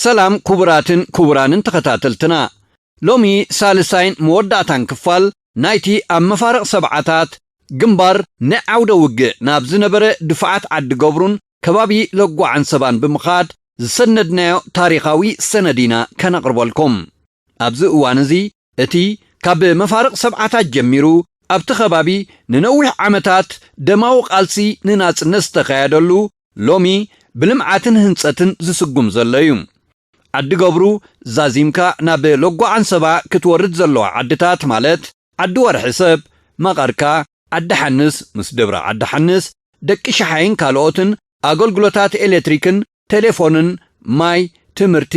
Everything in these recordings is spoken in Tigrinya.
ሰላም ክቡራትን ክቡራንን ተኸታተልትና፣ ሎሚ ሳልሳይን መወዳእታን ክፋል ናይቲ ኣብ መፋርቕ ሰብዓታት ግንባር ንዓውደ ውግእ ናብ ዝነበረ ድፋዓት ዓዲ ገብሩን ከባቢ ለጓ ዓንሰባን ብምኻድ ዝሰነድናዮ ታሪኻዊ ሰነድ ኢና ከነቕርበልኩም። ኣብዚ እዋን እዚ እቲ ካብ መፋርቕ ሰብዓታት ጀሚሩ ኣብቲ ከባቢ ንነዊሕ ዓመታት ደማዊ ቃልሲ ንናጽነት ዝተኻየደሉ ሎሚ ብልምዓትን ህንጸትን ዝስጉም ዘሎ እዩ። ዓዲ ገብሩ ዛዚምካ ናብ ለጓ ዓንሰባ ክትወርድ ዘለዋ ዓድታት ማለት ዓዲ ወርሒ ሰብ፣ መቐርካ፣ ዓዲ ሓንስ ምስ ደብረ ዓዲ ሓንስ፣ ደቂ ሸሓይን ካልኦትን ኣገልግሎታት ኤሌክትሪክን ቴሌፎንን ማይ፣ ትምህርቲ፣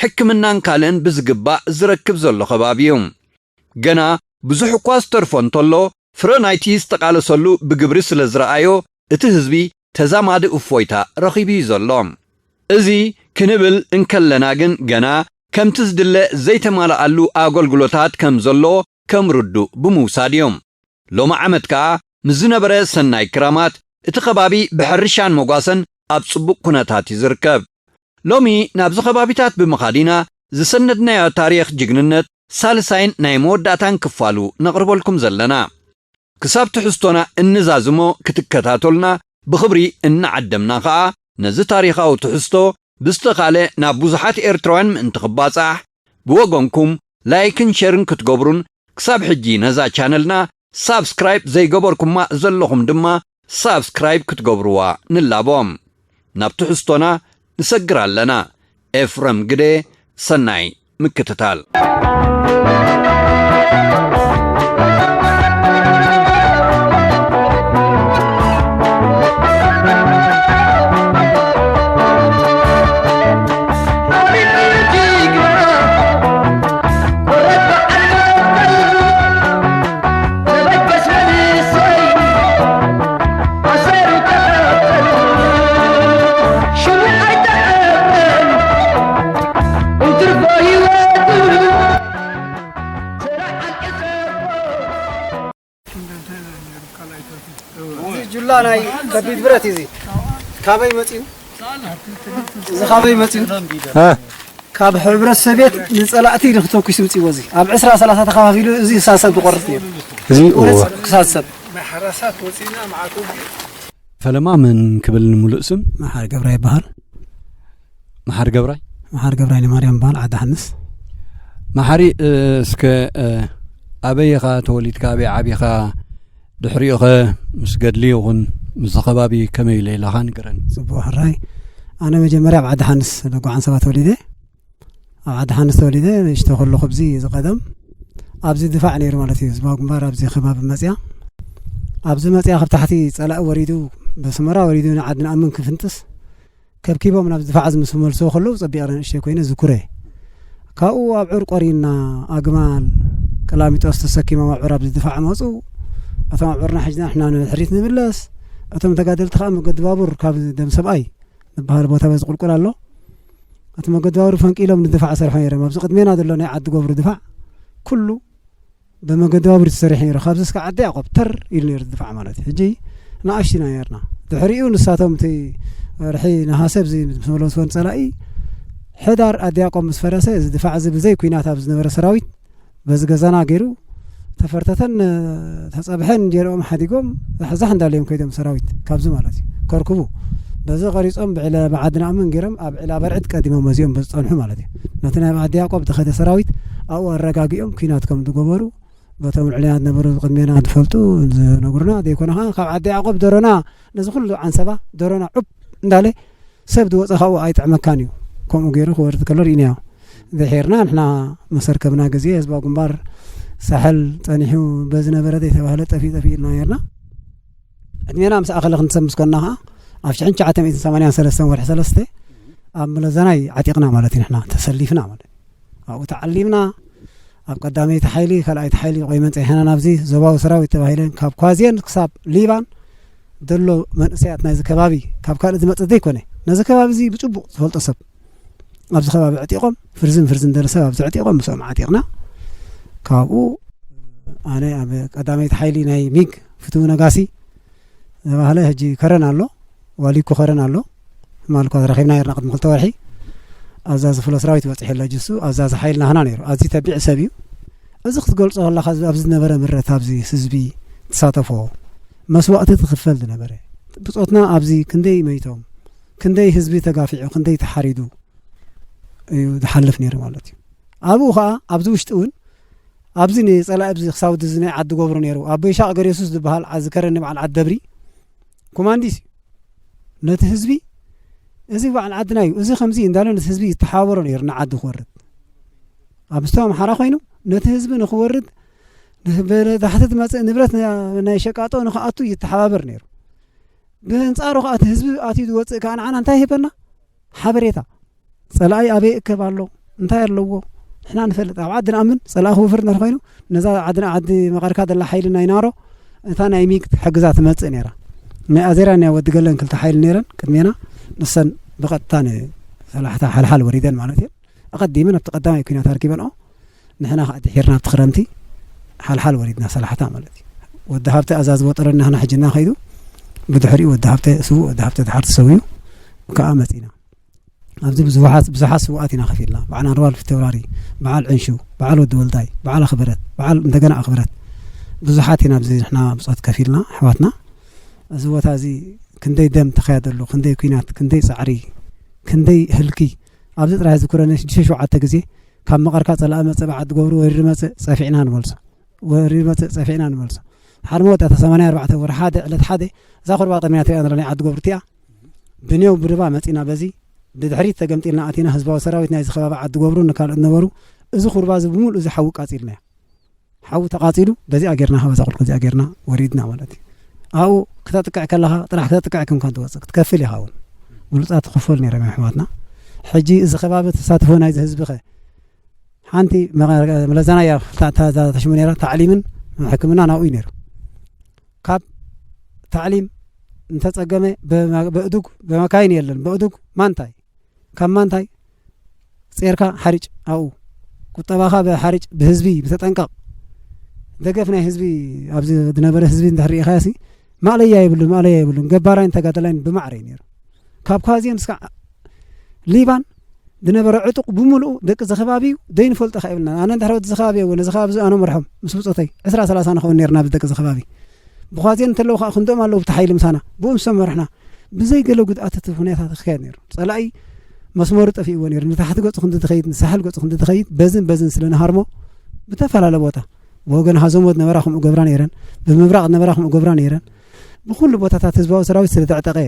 ሕክምናን ካልእን ብዝግባእ ዝረክብ ዘሎ ከባቢ እዩ። ገና ብዙሕ እኳ ዝተርፎ እንተሎ ፍረ ናይቲ ዝተቓለሰሉ ብግብሪ ስለ ዝረኣዮ እቲ ህዝቢ ተዛማዲ እፎይታ ረኺቡ እዩ ዘሎ። እዚ ክንብል እንከለና ግን ገና ከምቲ ዝድለ ዘይተማልኣሉ ኣገልግሎታት ከም ዘሎ ከም ርዱእ ብምውሳድ እዮም። ሎሚ ዓመት ከኣ ምስ ዝነበረ ሰናይ ክራማት እቲ ከባቢ ብሕርሻን መጓሰን ኣብ ጽቡቕ ኩነታት እዩ ዝርከብ። ሎሚ ናብዚ ከባቢታት ብምኻድ ኢና ዝሰነድናዮ ታሪኽ ጅግንነት ሳልሳይን ናይ መወዳእታን ክፋሉ ነቕርበልኩም ዘለና። ክሳብ ትሕዝቶና እንዛዝሞ ክትከታተሉና ብኽብሪ እናዓደምና ኸኣ ነዚ ታሪኻዊ ትሕዝቶ ብዝተኻለ ናብ ብዙሓት ኤርትራውያን ምእንቲ ክባጻሕ ብወገንኩም ላይክን ሸርን ክትገብሩን ክሳብ ሕጂ ነዛ ቻነልና ሳብስክራይብ ዘይገበርኩማ ዘለኹም ድማ ሳብስክራይብ ክትገብርዋ ንላቦ። ናብ ትሕዝቶና ንሰግር ኣለና። ኤፍረም ግደ፣ ሰናይ ምክትታል። እዚ ጁላ ናይ ከቢድ ብረት እዩ። እዚ ካበይ መጺኡ? እዚ ካበይ መጺኡ? እ? ካብ ሕብረት ሶቪየት ንጸላእቲ ኢሉ ክተኩስ ምጺዎ። እዚ ኣብ ዕስራ ሰላሳ ተኸፋፊሉ እዚ ክሳብ ሰብ ዝቆርጽ ነይሩ። እዚ፣ እወ። ክሳብ ሰብ። ፈለማ መን ክብል ንምሉእ ስም? መሓሪ ገብራይ ይበሃል። መሓሪ ገብራይ? መሓሪ ገብራይ ንማርያም ይበሃል፣ ዓዲ ሓንስ። መሓሪ፣ እ፣ እስከ፣ እ፣ ኣበይ ኢኻ ተወሊድካ፣ ኣበይ ዓቢኻ? ድሕሪኡኸ ምስ ገድሊ ይኹን ምስዚ ከባቢ ከመይ ኢለ ኢላኻ ንገረኒ። ጽቡቕ ሕራይ። ኣነ መጀመርያ ኣብ ዓዲ ሓንስ ለጓ ዓንሰባ ተወሊደ። ኣብ ዓዲ ሓንስ ተወሊደ፣ ንእሽቶ ከለኹ ኣብዚ ዝቐደም ኣብዚ ድፋዕ ነይሩ ማለት እዩ። ህዝባዊ ግንባር ኣብዚ ከባቢ መጽያ። ኣብዚ መጽያ ካብ ታሕቲ ጸላኢ ወሪዱ፣ በስመራ ወሪዱ ንዓዲ ንኣምን ክፍንጥስ ከብኪቦም ናብ ድፋዕ ዝምስመልስዎ ከለዉ ጸቢቐ ንእሽተይ ኮይነ ዝኩረ። ካብኡ ኣብዑር ቆሪና፣ ኣግማል፣ ቀላሚጦስ ተሰኪሞም ኣብዑር ኣብዚ ድፋዕ መጹ። እቶም ኣብዑርና ሒዝና ንሕና ንድሕሪት ንምለስ። እቶም ተጋደልቲ ከኣ መገዲ ባቡር ካብ ደም ሰብኣይ ዝበሃል ቦታ በዚ ቁልቁል ኣሎ። እቲ መገዲ ባቡር ፈንቂሎም ንድፋዕ ሰርሖ ነይሮም። ኣብዚ ቅድሜና ዘሎ ናይ ዓዲ ገብሩ ድፋዕ ኩሉ ብመገዲ ባቡር ተሰሪሑ ነይሩ። ካብዚ እስከ ዓዲ ያዕቆብ ተር ኢሉ ነይሩ ድፋዕ ማለት እዩ። ሕጂ ንኣሽቱ ኢና ነርና። ድሕሪኡ ንሳቶም እቲ ወርሒ ነሃሰ ኣብዚ ምስ መለስዎ ንጸላኢ ሕዳር ኣዲ ያዕቆብ ምስ ፈረሰ፣ እዚ ድፋዕ እዚ ብዘይ ኲናት ኣብ ዝነበረ ሰራዊት በዚ ገዛና ገይሩ ተፈርተተን ተጸብሐን እንጀርኦም ሓዲጎም ዛሕዛሕ እንዳለዮም ከይዶም ሰራዊት ካብዚ ማለት እዩ ከርክቡ። በዚ ቀሪጾም ብዕለ ብዓዲ ናእምን ገይሮም ኣብ ዕላ በርዕድ ቀዲሞም መዚኦም በዝጸንሑ ማለት እዩ። ነቲ ናይ ኣዲ ያዕቆብ ዝኸደ ሰራዊት ኣብኡ ኣረጋጊኦም ኲናት ከም ዝገበሩ በቶም ልዕልና ዝነበሩ ቅድሜና ዝፈልጡ ዝነግሩና ዘይኮነ ከዓ ካብ ዓዲ ያዕቆብ ደሮና ነዚ ኩሉ ዓንሰባ ደሮና ዑብ እንዳለ ሰብ ዝወፀ ካብኡ ኣይጥዕመካን እዩ። ከምኡ ገይሩ ክወርድ ከሎ ርኢናዮ። ድሒርና ንሕና መሰርከብና ግዜ ህዝባዊ ግንባር ሳሕል ጸኒሑ በዝነበረ ዘይተባህለ ጠፊኡ ጠፊኡ ኢልና ነርና። ዕድሜና ምስ ኣኸለ ክንሰምስ ኮና ከዓ ኣብ ሽሕን ትሽዓተ ሚእትን ሰማንያን ሰለስተን ወርሒ ሰለስተ ኣብ መለዘናይ ዓጢቕና ማለት እዩ። ንሕና ተሰሊፍና ማለት እዩ። ኣብኡ ተዓሊምና ኣብ ቀዳመይቲ ሓይሊ ካልኣይቲ ሓይሊ ቆይመን ፀኒሕና ናብዚ ዞባዊ ሰራዊት ተባሂለን ካብ ኳዝየን ክሳብ ሊባን ዘሎ መንእሰያት ናይዚ ከባቢ ካብ ካልእ ዝመፅእ ዘይኮነ ነዚ ከባቢ እዚ ብፅቡቕ ዝፈልጦ ሰብ ኣብዚ ከባቢ ዕጢቖም ፍርዝን ፍርዝን ደለ ሰብ ኣብዚ ዕጢቖም ምስኦም ዓጢቕና። ካብኡ ኣነ ኣብ ቀዳመይቲ ሓይሊ ናይ ሚግ ፍትው ነጋሲ ዝተባህለ ሕጂ ከረን ኣሎ፣ ዋሊኮ ከረን ኣሎ። ማልኳ ረኺብና ነርና ቅድሚ ክልተ ወርሒ። ኣዛዚ ፍለ ሰራዊት በፂሑ ኣሎ ጅሱ ኣዛዚ ሓይሊ ናህና ነይሩ። ኣዚ ተቢዕ ሰብ እዩ። እዚ ክትገልፆ ከለካ ኣብዚ ዝነበረ ምረት ኣብዚ ህዝቢ ተሳተፎ መስዋእቲ ትኽፈል ዝነበረ ብፆትና ኣብዚ ክንደይ መይቶም ክንደይ ህዝቢ ተጋፊዑ ክንደይ ተሓሪዱ እዩ ዝሓልፍ ነይሩ ማለት እዩ። ኣብኡ ከዓ ኣብዚ ውሽጢ እውን ኣብዚ ንፀላኢ ኣብዚ ክሳውዲ እዚ ናይ ዓዲ ጎብሩ ነይሩ ኣብ በይሻቅ ገሬሱስ ዝበሃል ዓዚ ከረኒ በዓል ዓዲ ደብሪ ኮማንዲስ እዩ። ነቲ ህዝቢ እዚ በዓል ዓድና እዩ እዚ ከምዚ እንዳለ ነቲ ህዝቢ ይተሓባበሮ ነይሩ ንዓዲ ክወርድ ኣብ ምስቶ ኣምሓራ ኮይኑ ነቲ ህዝቢ ንክወርድ ንታሕቲ ዝመፅእ ንብረት ናይ ሸቃጦ ንክኣቱ ይተሓባበር ነይሩ። ብእንጻሩ ከዓ እቲ ህዝቢ ኣትዩ ዝወፅእ ከዓ ንዓና እንታይ ይህበና ሓበሬታ ፀላኢ ኣበይ እከብ ኣሎ እንታይ ኣለዎ ንሕና ንፈልጥ ኣብ ዓዲ ንኣምን ፀላኢ ክውፍር እንድሕር ኮይኑ ነዛ ዓድና ዓዲ መቐርካ ዘላ ሓይሊ ናይ ናሮ እታ ናይ ሚግ ትሕግዛ ትመፅእ ነይራ ናይ ኣዜራ ናይ ወዲ ገለን ክልተ ሓይሊ ነይረን ቅድሜና ንሰን ብቐጥታ ንሰላሕታ ሓልሓል ወሪደን ማለት እየን ኣቐዲመን ኣብቲ ቀዳማይ ኩናት ኣርኪበንኦ ንሕና ከዓ ድሒርና ኣብቲ ክረምቲ ሓልሓል ወሪድና ሰላሕታ ማለት እዩ ወዲ ሃብተ ኣዛዚ ወጠረና ንሕና ሕጂ እናኸይዱ ብድሕሪኡ ወዲ ሃብተ ስውእ ወዲ ሃብተ ድሓር ተሰውዩ ከዓ መፂና ኣብዚ ብዙሓት ብዙሓት ስውኣት ኢና ከፊልና በዓል ኣርባል ፊተውራሪ በዓል ዕንሹ በዓል ወዲ ወልዳይ በዓል ኣኽብረት በዓል እንደገና ኣኽብረት ብዙሓት ኢና ኣብዚ ንሕና ብፆት ከፊልና ኣሕዋትና እዚ ቦታ እዚ ክንደይ ደም ተኸያደሉ ክንደይ ኩናት ክንደይ ፃዕሪ ክንደይ ህልኪ ኣብዚ ጥራይ ዝኩረነ ሽዱሽተ ሸውዓተ ግዜ ካብ መቐርካ ፀላኢ መፅእ በዓዲ ገብሩ ወሪዱ መፅእ ፀፊዕና ንመልሶ ወሪዱ መፅእ ፀፊዕና ንመልሶ ሓደ መወዳእታ ሰማንያ ኣርባዕተ ወር ሓደ ዕለት ሓደ እዛ ኩርባ ጠሚና ትሪኣ ዘለና ዓዲ ገብሩ እቲኣ ብኔው ብርባ መፂና በዚ ብድሕሪት ተገምጢልና ኣቲና ህዝባዊ ሰራዊት ናይዚ ከባቢ ዓዲ ገብሩ ንካልኦት ነበሩ እዚ ኩርባ እዚ ብምሉእ እዚ ሓዊ ቃፂልናዮ ሓዊ ተቃፂሉ በዚኣ ጌርና ሃበዛ ቁልቁ እዚኣ ጌርና ወሪድና ማለት እዩ ኣብኡ ክተጥቅዕ ከለካ ጥራሕ ክተጥቅዕ ክንኳን ትወፅእ ክትከፍል ኢኻ እውን ብሉፃት ትኽፈል ነይሮም እዮም ኣሕዋትና ሕጂ እዚ ከባቢ ተሳትፎ ናይዚ ህዝቢ ኸ ሓንቲ መለዛና እያ ተሽሙ ነይራ ታዕሊምን ሕክምና ናብኡ እዩ ነይሩ ካብ ታዕሊም እንተፀገመ በእዱግ በመካይን የለን በእዱግ ማንታይ ካብ ማንታይ ጼርካ ሓሪጭ ኣብኡ ቁጠባኻ ብሓሪጭ ብህዝቢ ብተጠንቀቕ ደገፍ ናይ ህዝቢ ኣብዚ ዝነበረ ህዝቢ እንድሕር ርኢኻዮ ሲ ማእለያ የብሉን ማእለያ የብሉን ገባራይን ተጋደላይን ብማዕረ እዩ ነይሩ ካብ ኳዝየን እስካ ሊባን ዝነበረ ዕጡቕ ብምሉኡ ደቂ እዚ ከባቢ እዩ ዘይንፈልጦ ካ የብልና ኣነ እንድሕር ወዲ ዝከባቢ የዎ ነዚ ከባቢ እዚ ኣነ መርሖም ምስ ብፆተይ ዕስራ ሰላሳ ንኸውን ነርና ኣብዚ ደቂ እዚ ከባቢ ብኳዝየን እንተለዉ ከዓ ክንድኦም ኣለዉ ብቲ ሓይሊ ምሳና ብኡ ምስ መርሕና ብዘይ ገለ ጉድኣት እቲ ሁኔታ ተክያድ ነይሩ ፀላኢ መስመሩ ጠፊእዎ ነይሩ ንታሕቲ ገፁ ክንዲ ትኸይድ ንሳሕል ገፁ ክንዲ ትኸይድ በዝን በዝን ስለ ንሃርሞ ብተፈላለ ቦታ ብወገን ሃዘሞ ዝነበራ ከምኡ ገብራ ነይረን ብምብራቕ ዝነበራ ከምኡ ገብራ ነይረን ብኩሉ ቦታታት ህዝባዊ ሰራዊት ስለ ተዕጠቐ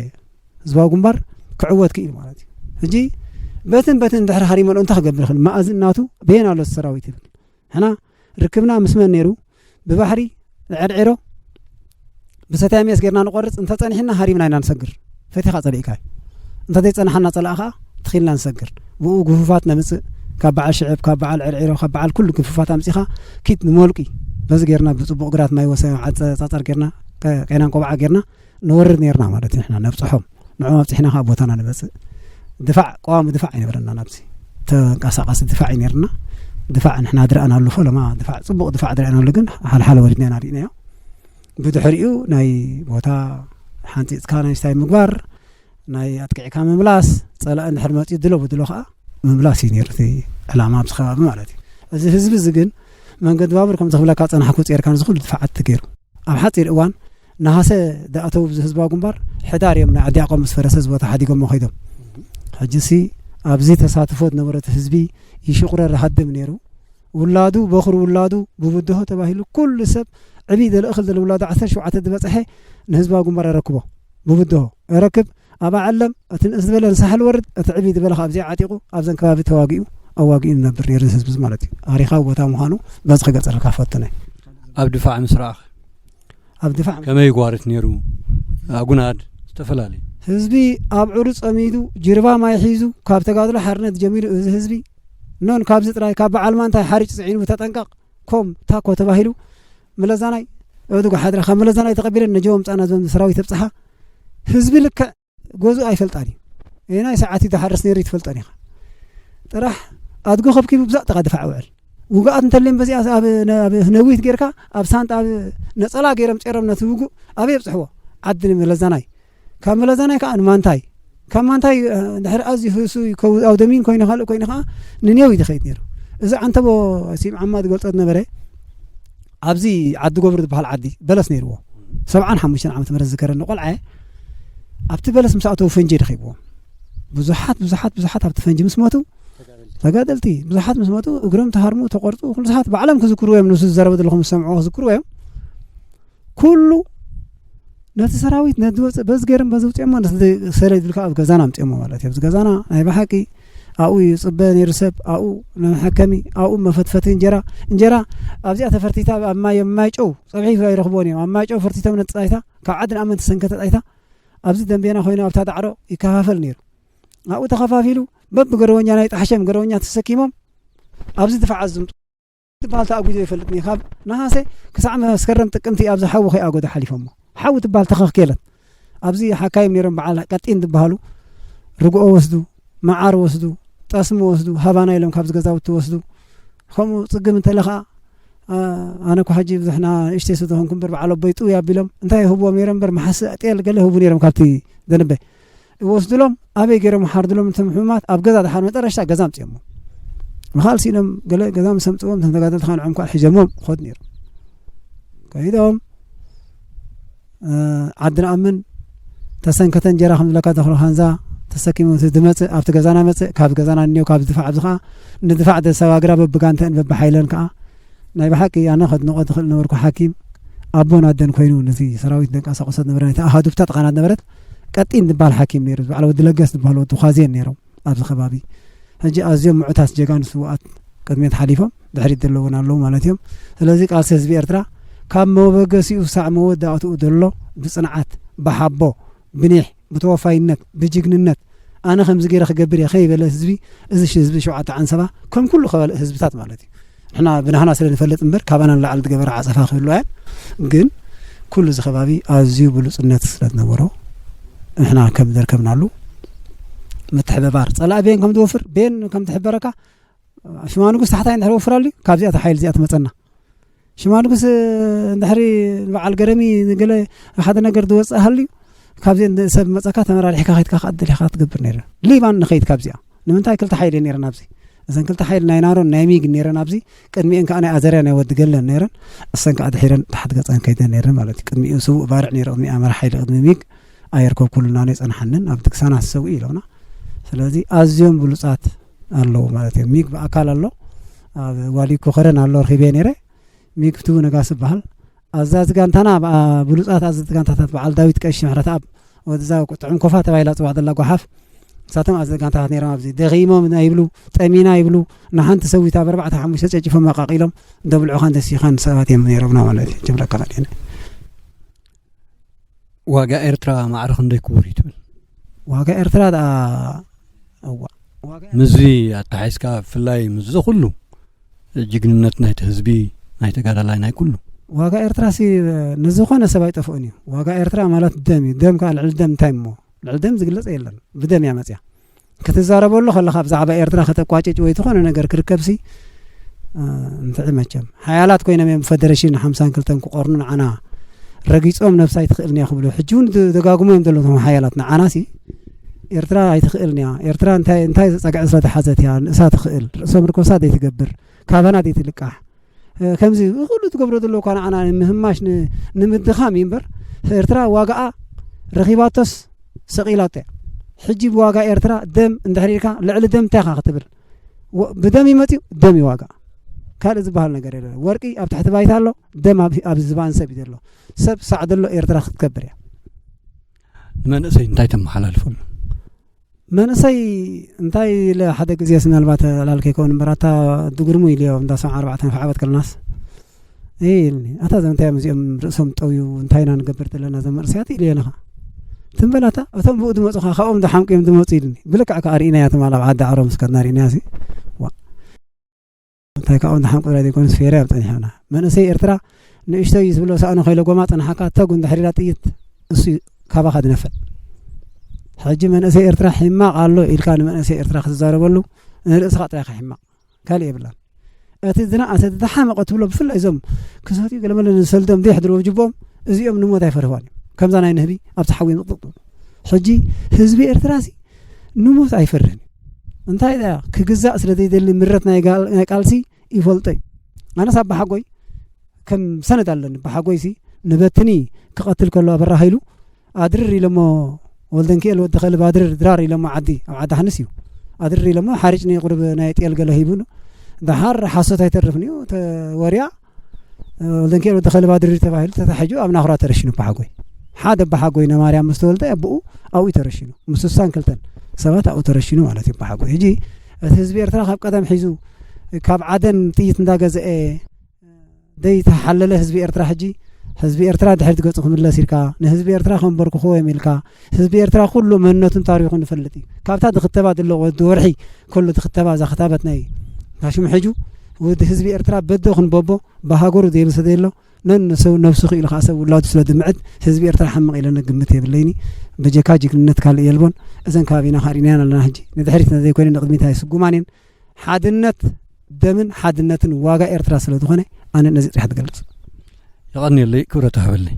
ህዝባዊ ግንባር ክዕወት ክኢሉ ማለት እዩ ሕጂ በትን በትን ድሕሪ ሃሪመሉ እንታይ ክገብር ይኽእል መኣዝን ናቱ በየን ኣሎ ሰራዊት ይብል ሕና ርክብና ምስ መን ነይሩ ብባሕሪ ዕርዒሮ ብሰታይ ሜስ ጌርና ንቆርፅ እንተፀኒሕና ሃሪምና ኢና ንሰግር ፈቲኻ ፀሊእካ እዩ እንተዘይፀናሓና ፀላእ ከዓ ትኺልና ንሰግር ብኡ ግፉፋት ነምፅእ ካብ በዓል ሽዕብ ካብ በዓል ዕርዒሮ ካብ በዓል ኩሉ ግፉፋት ኣምፂኻ ኪት ንሞልቂ በዚ ጌርና ብፅቡቕ ግራት ማይ ወሰ ጸፀር ጌርና ቀይናን ቆባዓ ጌርና ንወርድ ኔርና ማለት እዩ ንሕና ነብፅሖም ንዕኦም ኣብፂሕና ከዓ ቦታና ንመፅእ ድፋዕ ቀዋሚ ድፋዕ ኣይነበረና ናብዚ ተንቀሳቃሲ ድፋዕ እዩ ኔርና ድፋዕ ንሕና ድረኣና ኣለፎ ለማ ድፋዕ ፅቡቅ ድፋዕ ድረኣና ኣሎ ግን ሓልሓለ ወሪድና ኢና ርኢናዮ ብድሕሪኡ ናይ ቦታ ሓንፂፅካ ናይ ስታይ ምግባር ናይ ኣጥቂዕካ ምምላስ ፀላእ እንድሕር መፅኡ ድሎ ብድሎ ከዓ ምምላስ እዩ ነይሩ እቲ ዕላማ ኣብዚ ከባቢ ማለት እዩ። እዚ ህዝቢ እዚ ግን መንገዲ ባቡር ከም ዝኽብለካ ጸናሕኩ ጼርካን ዝኽሉ ድፋዓት ተገይሩ ኣብ ሓጺር እዋን ነሃሰ ዝኣተው እዚ ህዝባዊ ግንባር ሕዳር እዮም ናይ ዓዲ ያቆብ ምስ ፈረሰ እዚ ቦታ ሓዲጎሞ ከይዶም። ሕጂ ሲ ኣብዚ ተሳትፎ ዝነበረ እቲ ህዝቢ ይሽቑረር ሃድም ነይሩ። ውላዱ በኹር ውላዱ ብብድሆ ተባሂሉ ኩሉ ሰብ ዕብይ ዘለ እኽል ዘለ ውላዱ ዓሰርተ ሸውዓተ ዝበፅሐ ንህዝባዊ ግንባር ኣረክቦ ብብድሆ ኣረክብ ኣብ ኣዓለም እቲ ንእስ ዝበለ ንሳሕል ወርድ እቲ ዕብይ ዝበለ ካብ እዚኣ ዓጢቑ ኣብዘን ከባቢ ተዋጊኡ ኣዋጊኡ ንነብር ነይሩ ህዝቢ ማለት እዩ። ታሪኻዊ ቦታ ምዃኑ በዚ ክገፀልካ ፈትነ። ኣብ ድፋዕ ምስ ረኣኽ ኣብ ድፋዕ ከመይ ጓርት ነይሩ? ኣጉናድ ዝተፈላለዩ ህዝቢ ኣብ ዑሩ ጸሚዱ ጅርባ ማይ ሒዙ ካብ ተጋድሎ ሓርነት ጀሚሩ እዚ ህዝቢ ኖን ካብዚ ጥራይ ካብ በዓል ማንታይ ሓርጭ ጽዒኑ ተጠንቀቕ ኮም ታኮ ተባሂሉ መለዛናይ እድጉ ሓድራ ካብ መለዛናይ ተቐቢለን ነጀዎም ምጻና ዞም ሰራዊት ኣብጽሓ ህዝቢ ልክዕ ጎዙ ኣይፈልጣን እዩ። ናይ ሰዓት እዩ ዝሓርስ ነይሩ ትፈልጠን ኢኻ። ጥራሕ ኣድጉ ከብኪቡ ብዛዕ ጥቓ ድፋዕ ውዕል ውግኣት እንተልዮም በዚኣ ኣብ ነዊት ጌርካ ኣብ ሳንጣ ኣብ ነጸላ ገይሮም ጸሮም ነቲ ውጉእ ኣበይ ኣብጽሕዎ ዓዲ መለዛናይ ካብ መለዛናይ ከዓ ንማንታይ ካብ ማንታይ ድሕሪ ኣዝዩ ህሱ ኣውደሚን ኮይኑ ካልእ ኮይኑ ከዓ ንኔው ይድኸይድ ነይሩ። እዚ ዓንተቦ ሲም ዓማ ዝገልጾ ዝነበረ ኣብዚ ዓዲ ጎብሪ ዝበሃል ዓዲ በለስ ነይርዎ። ሰብዓን ሓሙሽተን ዓመተ ምህረት ዝከረኒ ቆልዓ ኣብቲ በለስ ምስ ኣተዉ ፈንጂ ድኸይብዎም ብዙሓት ብዙሓት ብዙሓት ኣብቲ ፈንጂ ምስ ሞቱ ተጋደልቲ ብዙሓት ምስ ሞቱ እግሮም ተሃርሙ ተቆርጡ ኩሉ ሰዓት ባዕሎም ክዝክርዎ እዮም። ንሱ ዝዘረበ ዘለኹም ዝሰምዕዎ ክዝክርዎ እዮም። ኩሉ ነቲ ሰራዊት ነቲ ወፅእ በዚ ገይሮም በዚ ውፅኦሞ ነቲ ሰለ ዝብል ከዓ ኣብ ገዛና ኣምፅኦሞ ማለት እዩ። ኣብዚ ገዛና ናይ ብሓቂ ኣብኡ እዩ ፅበ ነይሩ ሰብ ኣብኡ ንመሐከሚ ኣብኡ መፈትፈቲ እንጀራ እንጀራ ኣብዚኣ ተፈርቲታ ኣብ ማይ ማይ ጨው ፀብሒ ይረኽብዎን እዮም ኣብ ማይ ጨው ፈርቲቶም ነቲ ፃይታ ካብ ዓዲ ንኣመንቲ ሰንከተ ፃይታ ኣብዚ ደንቤና ኮይኑ ኣብታ ዳዕሮ ይከፋፈል ነይሩ። ኣብኡ ተኸፋፊሉ በብገረወኛ ናይ ጣሕሸም ገረወኛ ተሰኪሞም ኣብዚ ድፋዓት ዝምጡ ትበሃል ተኣጒዞ ይፈልጥኒ ካብ ነሃሰ ክሳዕ መስከረም ጥቅምቲ ኣብዚ ሓዊ ከይኣጎዶ ሓሊፎሞ ሓዊ ትበሃል ተኸኽኬለት ኣብዚ ሓካይም ነይሮም በዓል ቀጢን ዝበሃሉ ርግኦ ወስዱ መዓር ወስዱ ጠስሚ ወስዱ ሃባና ኢሎም ካብዚ ገዛውቲ ወስዱ ከምኡ ፅግም እንተለ ከዓ ኣነ እኮ ሕጂ ብዙሕና እሽተይ ስለዝኾንኩ እምበር በዓል ኣቦይ ጥውይ ኣቢሎም እንታይ ይህብዎም ነይሮም እምበር መሓሲ ጤል ገለ ይህቡ ነይሮም ካብቲ ዘንበ ይወስድሎም ኣበይ ገይሮም ሓርድሎም እቶም ሕሙማት ኣብ ገዛ ድሓር መጠረሽታ ገዛ ኣምፅኦሞ ምኻል ሲሎም ገለ ገዛ ምስ ኣምፅዎም እቶም ተጋደልቲ ከዓ ንዖም ከዓ ሒዞሞም ክኸዱ ነይሮም ከይዶም ዓዲ ንኣምን ተሰንከተ እንጀራ ከም ዝብለካ ተኽሎ ሃንዛ ተሰኪሙ ዝመፅእ ኣብቲ ገዛና መፅእ ካብ ገዛና እኒኦ ካብ ድፋዕ ኣብዚ ከዓ ንድፋዕ ተሰጋግራ በብጋንተን በብሓይለን ከዓ ናይ ብሓቂ ኣነ ከድንቆ ዝኽእል ነበርኩ ሓኪም ኣቦን ኣደን ኮይኑ ነቲ ሰራዊት ደንቀሳቀሶ ዝነበረ ናይቲ ኣሃዱብታ ጥቃናት ነበረት ቀጢን ዝበሃል ሓኪም ነይሩ ዝበዓል ወዲ ለገስ ዝበሃል ወዲ ኳዜን ነይሮም ኣብዚ ከባቢ ሕጂ ኣዝዮም ምዑታት ጀጋኑ ስውኣት ቅድሜት ሓሊፎም ድሕሪት ዘለውን ኣለዉ ማለት እዮም። ስለዚ ቃልሲ ህዝቢ ኤርትራ ካብ መበገሲኡ ክሳዕ መወዳእትኡ ዘሎ ብጽንዓት ብሓቦ ብኒሕ ብተወፋይነት ብጅግንነት ኣነ ከምዚ ገይረ ክገብር እየ ከይበለ ህዝቢ እዚ ሽ- ህዝቢ ሸውዓተ ዓንሰባ ከም ኩሉ ከባልእ ህዝብታት ማለት እዩ ንሕና ብናህና ስለ ንፈልጥ እምበር ካባና ንላዕሊ ዝገበረ ዓጸፋ ክህሉ ኣያን ግን ኩሉ እዚ ከባቢ ኣዝዩ ብሉጽነት ስለ ዝነበሮ ንሕና ከም ዘርከብናሉ ምትሕብባር ጸላኢ ቤን ከም ዝወፍር ቤን ከም ዝሕበረካ ሽማ ንጉስ ታሕታይ እንድሕር ወፍር ኣልዩ ካብዚኣ ሓይል እዚኣ ትመፀና ሽማ ንጉስ እንድሕሪ ንበዓል ገረሚ ንገለ ሓደ ነገር ዝወፅእ ሃልዩ ካብዚ ሰብ መፀካ ተመራሪሕካ ከይድካ ከዓ ደሊኻ ትገብር ነይረ ሊባን ንኸይድ ካብዚኣ ንምንታይ ክልተ ሓይል ነይረን ኣብዚ እዘን ክልተ ሓይል ናይ ናሮን ናይ ሚግ ነይረን ኣብዚ ቅድሚኤን ከዓ ናይ ኣዘርያ ናይ ወዲ ገለን ነይረን እሰን ከዓ ድሒረን ታሕት ገፀን ከይደን ነይረን ማለት እዩ ቅድሚኡ ስውእ ባርዕ ነይረ ቅድሚኣ መራ ሓይሊ ቅድሚ ሚግ ኣየርከብኩሉና ናይ ጸንሓንን ኣብ ድግሳና ዝሰውእ ኢሎና ስለዚ ኣዝዮም ብሉጻት ኣለዉ ማለት እዮም ሚግ ብኣካል ኣሎ ኣብ ዋሊኮ ከረን ኣሎ ረኺበ ነይረ ሚግ ፍትው ነጋስ ዝበሃል ኣዛዚ ጋንታና ብሉጻት ኣዘዝቲ ጋንታታት በዓል ዳዊት ቀሺ ምሕረት ኣብ ወድዛ ጥዑም ኮፋ ተባሂላ ጽዋዕ ዘላ ጓሓፍ ንሳቶም ኣዘዝቲ ጋንታታት ነይሮም ኣብዚ ደኺሞም ይብሉ ጠሚና ይብሉ ንሓንቲ ሰዊታ ብኣርባዕተ ሓሙሽተ ጨጭፎም ኣቃቂሎም ደብልዑኻን ደሲኻን ሰባት እዮም ነይሮምና ማለት እዩ ጀምረካ ካዲነ ዋጋ ኤርትራ ማዕረ ክንደይ ክቡር እዩ ትብል? ዋጋ ኤርትራ ደኣ እዋ ዋጋ ምስዚ ኣተሓሒዝካ ብፍላይ ምስዚ ኩሉ ጅግንነት ናይቲ ህዝቢ ናይ ተጋዳላይ ናይ ኩሉ ዋጋ ኤርትራ ሲ ንዝኾነ ሰብ ኣይጠፍኦን እዩ። ዋጋ ኤርትራ ማለት ደም እዩ። ደም ከዓ ልዕሊ ደም እንታይ እሞ ልዕሊ ደም ዝግለጽ የለን። ብደም እያ መጽያ። ክትዛረበሉ ከለኻ ብዛዕባ ኤርትራ ከተቋጭጭ ወይ ዝኾነ ነገር ክርከብሲ እንትዒ መቸም ሓያላት ኮይኖም እዮም ብፈደረሽን ሓምሳን ክልተን ክቆርኑ ንዓና ረጊጾም ነብሳ ኣይትኽእልን እያ ክብሉ ሕጂ እውን ደጋግሞ እዮም ዘለዉ ሓያላት ንዓና ሲ ኤርትራ ኣይትኽእልን እያ። ኤርትራ እንታይ እንታይ ጸግዒ ስለ ተሓዘት እያ ንእሳ ትኽእል። ርእሰ ምርኮሳ ዘይትገብር፣ ካባና ዘይትልቃሕ። እ፣ ከምዚ ኩሉ ትገብሮ ዘሎ እኳ ንዓና ንምህማሽ ን-፣ ንምድኻም እዩ እምበር፣ ኤርትራ ዋጋኣ ረኺባቶስ ሰቒላቶ እያ። ሕጂ ብዋጋ ኤርትራ ደም እንድሕር ኢልካ ልዕሊ ደም እንታይ ኢኻ ክትብል? ወ-፣ ብደም እዩ መጺኡ፣ ደም እዩ ዋጋ። ካልእ ዝበሃል ነገር የለን። ወርቂ ኣብ ትሕቲ ባይታ ኣሎ፣ ደም ኣብ፣ ኣብ ዝባን ሰብ እዩ ዘሎ። ሰብ ሳዕ ዘሎ ኤርትራ ክትከብር እያ። ንመንእሰይ እንታይ ተመሓላልፈሉ? መንእሰይ እንታይ ኢለ ሓደ ግዜስ ምናልባት ዕላል ከይከውን እምበር፣ ኣታ ድጉርሙ ኢልዮ እንዳ ሰብዓ ኣርባዕተ ዓመት ከለናስ፣ እይ ኢልኒ። ኣታ እዞም እንታይ እዮም እዚኦም ርእሶም ጠውዩ፣ እንታይ ኢና ንገብር ዘለና እዞም መንእሰያት ኢልዮ ነኻ። ትም በል ኣታ፣ እቶም ብኡ ዝመጹኻ ካብኦም ዝሓምቁ እዮም ዝመጹ ኢልኒ። ብልክዕ ከኣ ርኢናያ ትማል ኣብ ዓዲ ዓሮ ምስ ከድና ርኢናያ ሲ። ዋ። እንታይ ካብኦም ዝሓምቁ ጥራይ ዘይኮኑስ ፌርያ እዮም ጸኒሖምና። መንእሰይ ኤርትራ ንእሽተይ እዩ ዝብሎ ሳእኑ ከይለጎማ ጸንሓካ፣ ተጉ እንድሕር ኢላ ጥይት እሱ እዩ ካባኻ ዝነፍዕ። ሕጂ መንእሰይ ኤርትራ ሕማቕ ኣሎ ኢልካ ንመንእሰይ ኤርትራ ክትዛረበሉ ንርእስኻ ጥራይ ኢኻ ሕማቕ። ካልእ የብላን። እቲ ዝነኣሰ፣ እቲ ዝሓመቐ ትብሎ፣ ብፍላይ እዞም ክሰትዩ ገለመለ ንሰልዶም ዘይሕድሩ ኣብ ጅቦም፣ እዚኦም ንሞት ኣይፈርህዋን እዮም። ከምዛ ናይ ንህቢ ኣብቲ ሓዊ ምጥጥ። ሕጂ ህዝቢ ኤርትራሲ ንሞት ኣይፈርህን እዩ። እንታይ ደኣ፣ ክግዛእ ስለ ዘይደሊ ምረት ናይ ጋል-፣ ናይ ቃልሲ ይፈልጦ እዩ። ኣነስ ኣባሓጎይ ከም ሰነድ ኣለኒ። ኣባሓጎይሲ ንበትኒ ክቐትል ከሎ ኣበራ ሃይሉ ኣድርር ኢሎሞ፣ ወልደንኪኤል ወዲ ከልብ ኣድርር ድራር ኢሎሞ፣ ዓዲ ኣብ ዓዲ ሓንስ እዩ። ኣድርር ኢሎሞ ሓሪጭኒ ቁሩብ ናይ ጤል ገለ ሂቡ። ደሓር ሓሶት ኣይተርፍን እዩ። ተወርያ ወልደንኪኤል ወዲ ከልብ ኣድርር ተባሂሉ ተታሒጁ ኣብ ናኹራ ተረሽኑ ኣባሓጎይ። ሓደ ኣባሓጎይ ነማርያም ምስ ተወልደ ኣቦኡ ኣብኡ ተረሽኑ። ምስ ስሳን ክልተን ሰባት ኣብኡ ተረሽኑ ማለት እዩ ኣባሓጎይ። ሕጂ እቲ ህዝቢ ኤርትራ ካብ ቀደም ሒዙ ካብ ዓደን ጥይት እንዳገዘአ ዘይተሓለለ ህዝቢ ኤርትራ፣ ሕጂ ህዝቢ ኤርትራ ድሕሪት ገጹ ክምለስ ኢልካ፣ ንህዝቢ ኤርትራ ከንበርክኽዎ እዮም ኢልካ፣ ህዝቢ ኤርትራ ኩሉ መንነቱን ታሪኹን ይፈልጥ እዩ። ካብታ ዝኽተባ ዘሎ ወዲ ወርሒ ከሎ ዝኽተባ እዛ ክታበት ናይ ታሽሙ ሕጁ፣ ወዲ ህዝቢ ኤርትራ በዶ ክንበቦ ብሃገሩ ዘይብል ሰብ የሎ። ነንሰው ነብሱ ክኢሉ ከኣ ሰብ ውላዱ ስለ ዝምዕድ ህዝቢ ኤርትራ ሓምቕ ኢለ ግምት የብለይኒ። በጀካ ጅግንነት ካልእ የልቦን። እዘን ከባቢና ከኣ ርኢናየን ኣለና። ሕጂ ንድሕሪት እንተዘይኮይኑ ንቕድሚት ኣይስጉማን እየን። ሓድነት ደምን ሓድነትን ዋጋ ኤርትራ ስለ ዝኾነ፣ ኣነ ነዚ ጥራሕ ትገልጽ። የቐንየለይ፣ ክብረት ሃበለይ።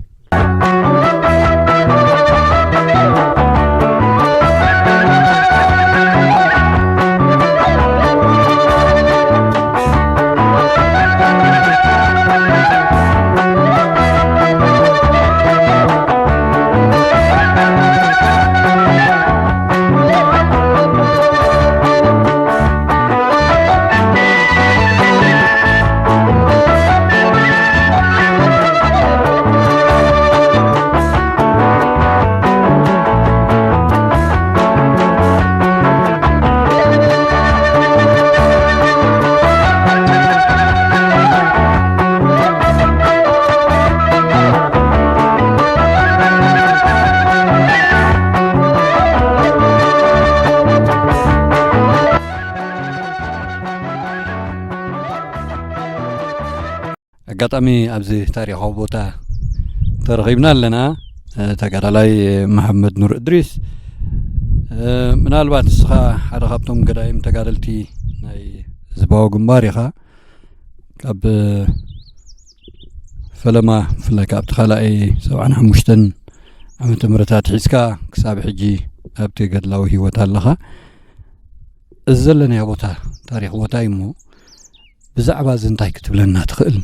ኣጋጣሚ ኣብዚ ታሪኻዊ ቦታ ተረኺብና ኣለና። እ፣ ተጋዳላይ መሓመድ ኑር እድሪስ፣ እ፣ ምናልባት ንስኻ ሓደ ካብቶም ገዳይም ተጋደልቲ ናይ ህዝባዊ ግንባር ኢኻ። ካብ ፈለማ፣ ብፍላይ ካብቲ ካልኣይ ሰብዓን ሓሙሽተን ዓመተ ምህረት ኣትሒዝካ ክሳብ ሕጂ ኣብቲ ገድላዊ ህይወት ኣለኻ። እዚ ዘለናዮ ቦታ ታሪኽ ቦታ እዩ እሞ፣ ብዛዕባ እዚ እንታይ ክትብለና ትኽእል?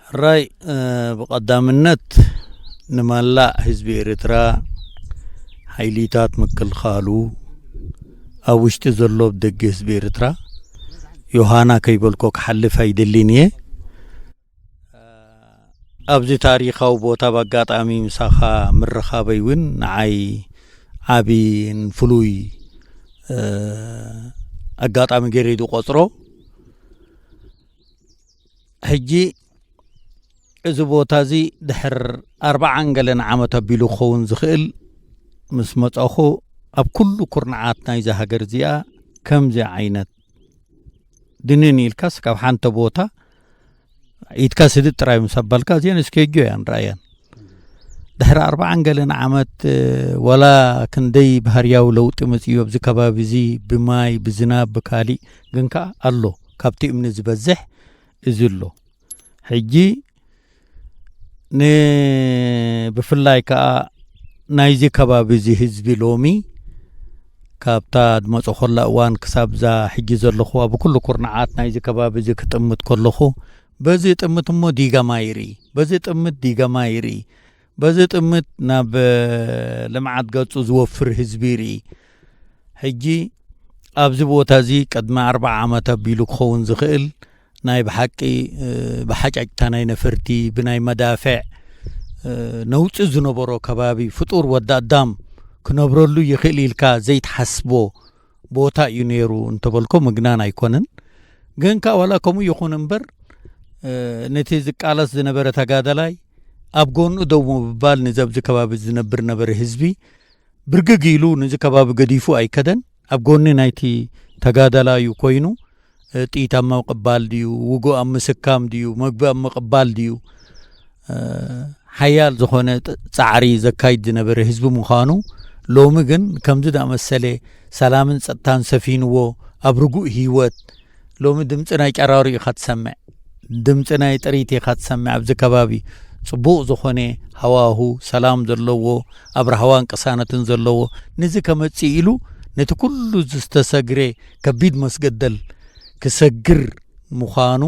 ሕራይ፣ እ፣ ብቐዳምነት ንመላእ ህዝቢ ኤርትራ፣ ሓይሊታት ምክልኻሉ፣ ኣብ ውሽጢ ዘሎ፣ ኣብ ደገ ህዝቢ ኤርትራ፣ ዮሃና ከይበልኮ ክሓልፍ ኣይደልን እየ። ኣብዚ ታሪኻዊ ቦታ ብኣጋጣሚ ምሳኻ ምርኻበይ እውን ንዓይ ዓቢን ፍሉይ፣ እ፣ ኣጋጣሚ ገይረ ዝቆጽሮ። ሕጂ እዚ ቦታ እዚ ድሕር ኣርብዓን ገለን ዓመት ኣቢሉ ክኸውን ዝኽእል ምስ መጻኹ፣ ኣብ ኩሉ ኩርናዓት ናይዛ ሃገር እዚኣ ከምዚ ዓይነት ድንን ኢልካስ ካብ ሓንቲ ቦታ ኢድካ ስድድ ጥራይ ምስ ኣባልካ፣ እዚአን እስኬጆ እያን ረኣያን። ድሕሪ ኣርብዓን ገለን ዓመት፣ እ፣ ወላ ክንደይ ባህርያዊ ለውጢ መጺኡ ኣብዚ ከባቢ እዚ፣ ብማይ፣ ብዝናብ፣ ብካሊእ፣ ግን ከኣ ኣሎ። ካብቲ እምኒ ዝበዝሕ እዚ ኣሎ። ሕጂ ን-፣ ብፍላይ ከኣ ናይዚ ከባቢ እዚ ህዝቢ ሎሚ ካብታ ዝመጾ ከላ እዋን ክሳብ እዛ ሕጂ ዘለኹ ኣብ ኩሉ ኩርናዓት ናይዚ ከባቢ እዚ ክጥምት ከለኹ፣ በዚ ጥምት እሞ ዲገማ ይርኢ፣ በዚ ጥምት ዲገማ ይርኢ፣ በዚ ጥምት ናብ ልምዓት ገጹ ዝወፍር ህዝቢ ይርኢ። ሕጂ ኣብዚ ቦታ እዚ ቅድሚ ኣርብዓ ዓመት ኣቢሉ ክኸውን ዝኽእል ናይ ብሓቂ ብሓጫጭታ ናይ ነፈርቲ ብናይ መዳፍዕ ነውጺ ዝነበሮ ከባቢ፣ ፍጡር ወዲ ኣዳም ክነብረሉ ይኽእል ኢልካ ዘይትሓስቦ ቦታ እዩ ነይሩ እንተበልኮ ምግናን ኣይኮነን። ግን ከኣ ዋላ ከምኡ ይኹን እምበር ነቲ ዝቃለስ ዝነበረ ተጋዳላይ ኣብ ጎኑ ደው ምባል፣ ነዚ ኣብዚ ከባቢ ዝነብር ነበረ ህዝቢ ብርግግ ኢሉ ነዚ ከባቢ ገዲፉ ኣይከደን። ኣብ ጎኒ ናይቲ ተጋዳላዩ ኮይኑ ጥይት ኣብ ምቕባል ድዩ፣ ውጉእ ኣብ ምስካም ድዩ፣ መግቢ ኣብ ምቕባል ድዩ፣ ሓያል ዝኾነ ጻዕሪ ዘካይድ ዝነበረ ህዝቢ ምዃኑ፣ ሎሚ ግን ከምዚ ዝኣመሰለ ሰላምን ጸጥታን ሰፊንዎ ኣብ ርጉእ ህይወት፣ ሎሚ ድምጺ ናይ ጨራሩ ኢኻ ትሰምዕ፣ ድምጺ ናይ ጥሪት ኢኻ ትሰምዕ። ኣብዚ ከባቢ ጽቡቕ ዝኾነ ሃዋሁ ሰላም ዘለዎ፣ ኣብ ራህዋን ቅሳነትን ዘለዎ፣ ነዚ ከመጽእ ኢሉ ነቲ ኩሉ ዝተሰግረ ከቢድ መስገደል ክሰግር ምዃኑ